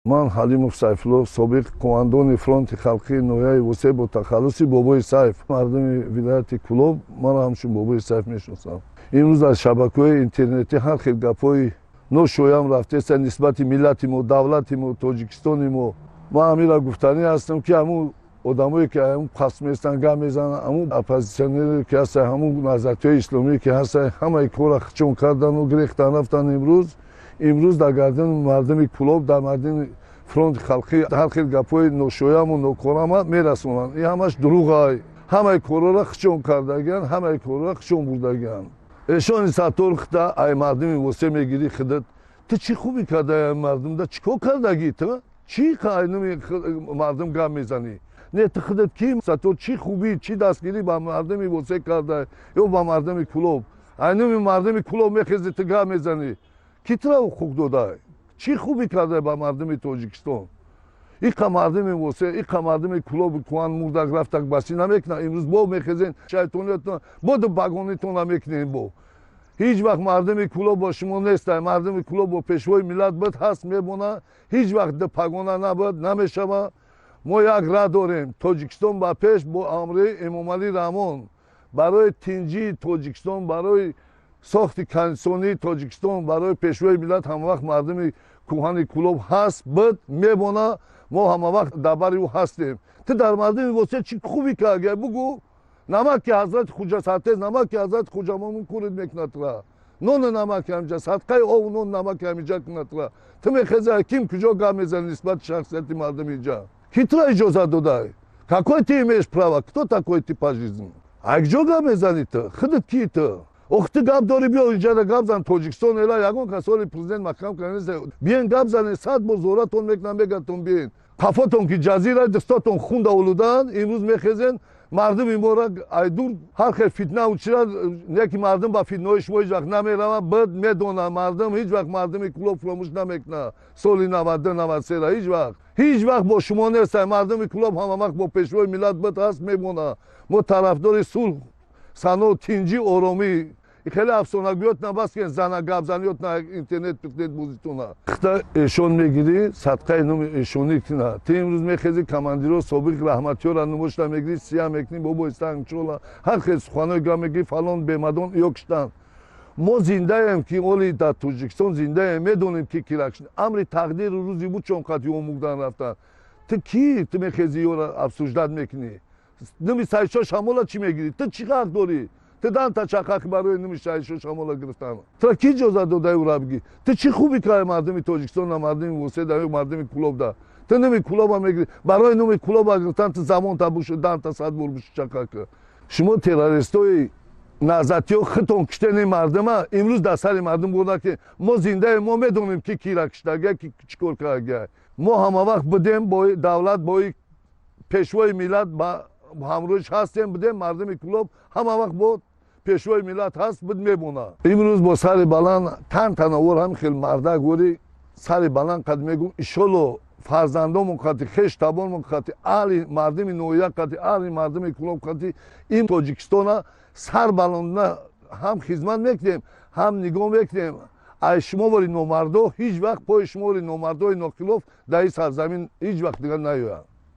Ман Ҳалимов Сайфулло, собиқ командони фронти халқии ноҳияи Восе бо тахаллуси Бобои Сайф. Мардуми вилояти Кӯлоб маро ҳамчун Бобои Сайф мешиносанд. Имрӯз дар шабакаҳои интернетӣ ҳар хел гапҳои ношоям рафтеста нисбати миллати мо, давлати мо, Тоҷикистони мо. Ман ҳаминро гуфтанӣ ҳастам, ки ҳамун одамое ки ҳамун паст местанд, гап мезананд, ҳамун оппозитсионере ки ҳастанд, ҳамун наҳзатиҳои исломие ки ҳастанд, ҳамаи корро хичон кардану гирехтан рафтанд. Имрӯз дар гардани мардуми Кӯлоб, дар мардуми фронти халқӣ ҳар хел гапҳои ношояму нокорама мерасонанд. Ин ҳамаш дурӯғай. Ҳамаи корҳоро хичон кардагианд, ҳамаи корҳоро хичон бурдагианд. Эшони Саттор, хита ай мардуми Восе мегирӣ худат. Ту чӣ хубӣ кардаи мардумда? Чӣ кор кардагӣ ту? Чӣ айнуми мардум гап мезанӣ? Не, ту худат ки Саттор, чӣ хубӣ, чӣ дастгирӣ ба мардуми Восе карда ё ба мардуми Кӯлоб? Айнуми мардуми Кӯлоб мехезӣ, ту гап мезанӣ. Ки тура ҳуқуқ дода? Чӣ хубӣ карда ба мардуми Тоҷикистон? Иқа мардуми Восе, иқа мардуми Кӯлоби кӯҳан мурдак рафтак басӣ намекунад. Имрӯз бо мехезен, шайтониятон бо багонитона мекунем. Бо ҳеҷ вақт мардуми Кӯлоб бо шумо нестай. Мардуми Кӯлоб бо пешвои миллат буд, ҳаст, мемонад. Ҳеҷ вақт пагона набуд, намешавад. Мо як раҳ дорем: Тоҷикистон ба пеш бо амри Эмомалӣ Раҳмон. Барои тинҷии Тоҷикистон, барои сохти конститутсионии Тоҷикистон, барои пешвои миллат ҳамавақт мардуми кӯҳани Кӯлоб ҳаст, буд, мемонад. Мо ҳамавақт дар бари ӯ ҳастем. Ту дар мардуми Восе чӣ хубӣ карда, бугӯ. Намаки ҳазрати Хуҷа Сартез, намаки ҳазрати Хуҷа Момун курид мекунад тура. Нону намаки ҳамиҷа, садқаи обу нон намаки ҳамиҷа кунад тура. Ту мехезӣ, ким куҷо гап мезанӣ нисбати шахсияти мардуми инҷа? Ки тура иҷозат додай? Какой ты имеешь право? Кто такой ты по жизни? А куҷо гап мезанӣ ту? Худат ки ту? Ох, ту гап дорӣ, биё инҷада гап зан. Тоҷикистон эла ягон кас оли президент маҳкам карда. Биен, гап занед. 100 бор зоратон мекунам, мегатон биен. Қафотон ки ҷазира, дастотон хунда олудаанд. Имрӯз мехезен, мардуми моро айдур ҳар хел фитнау чира. Не ки мардум ба фитнаҳои шумо ҳеҷ вақт намеравад, бад медонад мардум. Ҳеҷ вақт мардуми Кӯлоб фуромӯш намекунад соли 92, 93-ра. Ҳеҷ вақт, ҳеҷ вақт бо шумо нестад. Мардуми Кӯлоб ҳама вақт бо пешвои миллат буд, ҳаст, мемонад. Мо тарафдори сулҳ, сано, тинҷӣ, оромӣ. Хеле афсонагӯёт набаст ки зана гапзаниёт на интернет пикнет бозитона. Хита эшон мегирӣ, садқаи номи эшонӣ кина. Ту имрӯз мехезӣ, командиро собиқ раҳматиёра нумошта мегирӣ, сия мекунӣ, бобои сангчола, ҳар хел суханои гап мегирӣ, фалон бемадон ё киштан. Мо зиндаем, ки оли дар Тоҷикистон зиндаем, медонем, ки кира амри тақдиру рӯзи буд, чон қати омугдан рафтан. Ту ки ту мехезӣ, ёра обсуждать мекунӣ? Нуми Сайшо Шамола чӣ мегирӣ? Ту чӣ ҳақ дорӣ? Ту данта чақақи барои нуми Сайшо Шамола гирифтан тура ки иҷозат додаи ӯра бигӣ? Ту чӣ хубӣ карди мардуми Тоҷикистон, на мардуми Воседа ё мардуми Кӯлобда? Ту нуми Кӯлоба мегирӣ. Барои нуми Кӯлоба гирифтан ту забонта бушу, данта 100 бор бушу, чақақи. Шумо террористои наҳзатиё хитон киштени мардума имрӯз дар сари мардум бурда, ки мо зиндаем, мо медонем, ки кира киштагия, ки чӣ кор кардагия. Мо ҳама вақт будем бо давлат, бо пешвои миллат ба ҳамроҳиш ҳастем, будем. Мардуми Кӯлоб ҳама вақт бо пешвои миллат ҳаст, буд, мемонад. Имрӯз бо сари баланд, тан танаввур, ҳам хел мардак вори сари баланд қад мегӯм: иншолло, фарзандомон қати, хеш табонмон қати, аҳли мардуми ноҳия қати, аҳли мардуми Кӯлоб қати ин Тоҷикистона сар баландна ҳам хизмат мекунем, ҳам нигоҳ мекунем. Ай шумо вори номардо ҳеҷ вақт пои шумо вори номардои нохилоф дар ин сарзамин ҳеҷ вақт дигар наёянд.